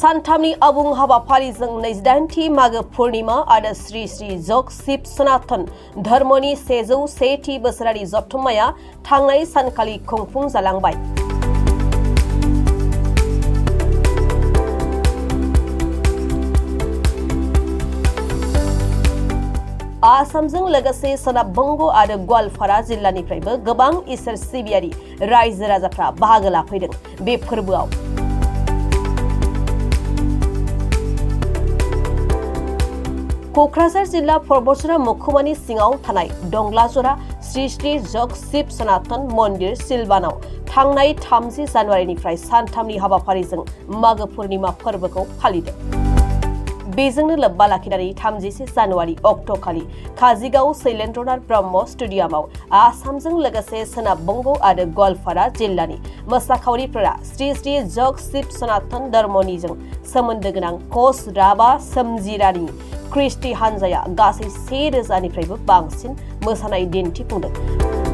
सानथामनि आबुं हाबाफारिजों 28थि मागो पूर्णिमा आरो श्री श्री जग शिव सनातन धर्मनि 101थि बोसोरारि जथुम्माया थांनाय सानखालि खुंफुंजालांबाय। आसामजों लोगोसे सोनाब बंग आरो गवालपारा जिल्लानिफ्रायबो गोबां इसोर सिबियारि रायजो राजाफ्रा बाहागो लाफैदों बे फोरबोआव। कक्राझार जिल्ला परबतजरा महकुमानि सिङाव थानाय दंग्लाजरा श्री श्री जग शिव सनातन मन्दिर सिलबानाव थांनाय 30 जानुवारिनिफ्राय सानथामनि हाबाफारिजों मागो पूर्णिमा फोरबोखौ फालिदों। बेजोंनो लोब्बा लाखिनानै 31 जानुवारि अक्ट'खालि काजिगाव शैलेन्द्रनाथ ब्रह्म स्टेडियामाव आसामजों लोगोसे सोनाब बंग आरो गवालपारा जिल्लानि मोसाखावरिफोरा श्री श्री जग शिव सनातन धर्मनिजों सोमोन्दो गोनां कच राभा सोमजिरानि क्रिस्टि हानजाया गासै 1000निफ्रायबो बांसिन मोसानाय दिन्थिफुंदों।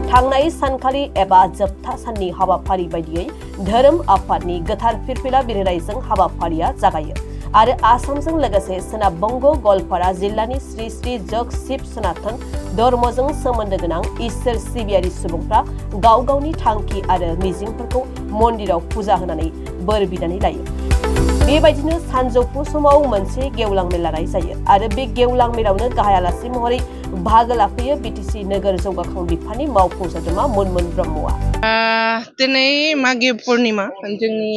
थांनाय सानखालि एबा जोबथा साननि हाबाफारि बायदियै धोरोम आफादनि गोथार फिरफिला बिरहोनायजों हाबाफारिया जागायो आरो आसामजों लोगोसे सोनाब बंग गवालपारा जिल्लानि श्री श्री जग शिव सनातन धर्मजों सोमोन्दो गोनां इसोर सिबियारि सुबुंफ्रा गाव गावनि थांखि आरो मिजिंफोरखौ मन्दिराव फुजा होनानै बोर बिनानै लायो। बेबायदिनो सानजौफु समाव मोनसे गेवलां मेल लानाय जायो आरो बे गेवलां मेलावनो गाहाय आलासि महरै बाहागो लाफैयो बिटिसि नोगोर जौगाखां बिफाननि मावफुं सोद्रोमा मुनमुन ब्रह्मआ। दिनै मागो पूर्णिमा जोंनि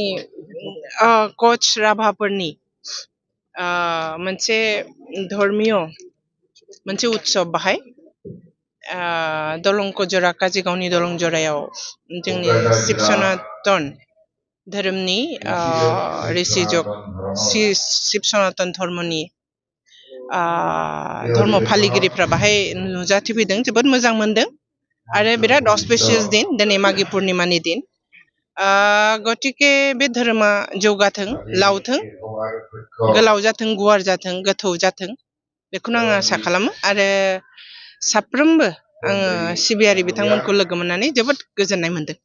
कच राभाफोरनि मोनसे धर्मीय मोनसे उत्सव बाहाय दलंकजरा काजिगावनि दलंजरायाव जोंनि शिव सनातन धोरोमनि ऋषि जग शिव सनातन धर्मनि धर्म फालिगिरिफ्रा बाहाय नुजाथिफैदों। जोबोद मोजां मोनदों आरो बिराद अस्पिशियास दिन दिनै मागो पूर्णिमानि दिन। गतिके बे धोरोमा जौगाथों, लावथों, गोलाव जाथों, गुवार जाथों, गोथौ जाथों बेखौनो आं आसा खालामो आरो साफ्रोमबो आङो सिबियारि बिथांमोनखौ लोगो मोननानै जोबोद गोजोननाय मोनदों।